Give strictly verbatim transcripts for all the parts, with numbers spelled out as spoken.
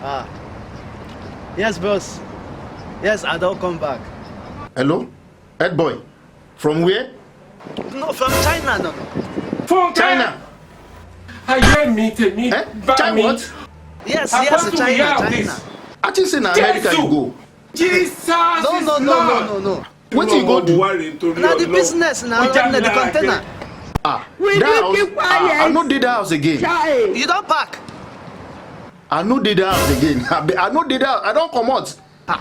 Ah. Yes, boss. Yes, I don't come back. Hello? Head boy. From where? No, from China, no. Fúnkẹ́. China. Ayé mi tèmi Eh? bá China mi. What? Yes, I yes, want to China, hear China. This. I think say na America you go. Jesus No, is no, no, Lord. no, no, no. Wetin you go do? Worry nítorí Na the Ọlọ́run. business na Ó já na mi the lára container. jẹ. Ah, We that need house. keep Ah, I quiet. No dey that house again. Chai. You don pack. I no dey that house again. I, be- I no dey that. I don comot. Ah.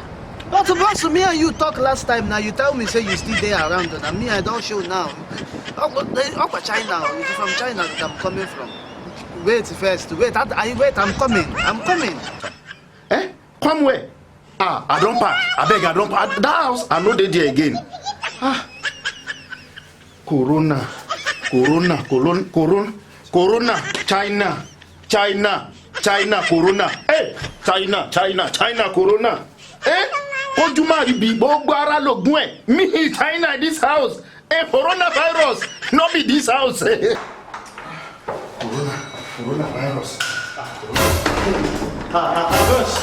But boss, me and you talk last time. Now you tell me say you still dey around. Na me I don show now. Okpa China, you from China that I'm coming from. Wait first, wait, I, I, wait, I'm coming, I'm coming. Eh? Come where? Ah, I don pack. Abeg, I don pack. That house, I no dey there again. Ah. Corona, corona, corona, corona, corona, China, China, China, corona. Hey, China, China, China, corona. Eh? Ojú má rí bí gbogbo ara lògùn ẹ̀. Me, China, this house. A coronavirus, no be this house. Corona, coronavirus. Ah, ah, ah, boss.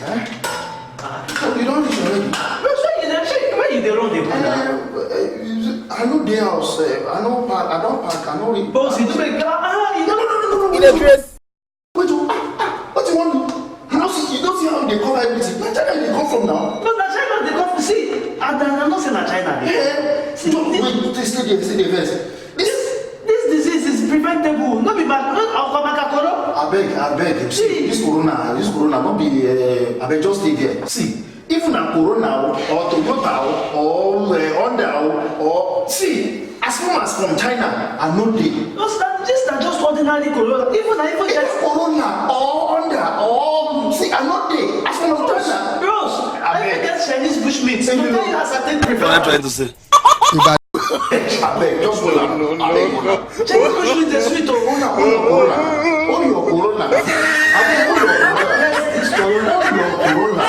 Eh? So you don reach already? Boss, why you dey, why you dey run dey go now? Eh, eh, I no dey house. Eh, I no pack. I don pack. I no reach. Boss, you do make ah, ah, you No, don no, no, no, no. You dey craze. Wait, oh, ah, ah, what you want do? You no see, you no see how they cover everything. Na China they come from now. No, na China they come. See, I, I, I know say na China. Eh, See, no, this, wait, stay, stay there, stay there first. This this disease is preventable. No be bad. No, Okamaka Koro. Abeg, abeg, see, See. This corona, this corona, no be, uh, abeg, just stay there. See, if na corona o, or Toyota o, or uh, Honda o, or see, as long as from China, I no dey. No, sir, this na just ordinary corona. Even na even If just corona or Honda or see, I no dey. As from China, Bros, I Abeg. even get Chinese bushmeat. Say To you tell know. You as I take prefer. What am I trying to say? abeg, just hold am. Abeg, hold am. Chinese bushmeat dey sweet o. Hold am, hold your corona. Hold your corona. Abeg, hold your corona. Yes, this corona. Hold your corona.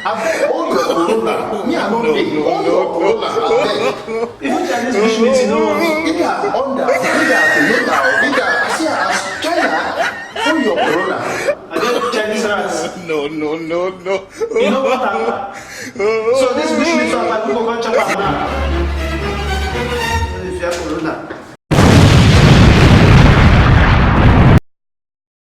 Abeg, hold your corona. Me, I no dey. Hold your corona. Abeg. Even Chinese bushmeat, you know. Either Honda, either Toyota, either, I see as China, hold your corona. I get Chinese rice. No, no, no, no. You know what? So this bushmeat, so I go come chop am now. If you have corona.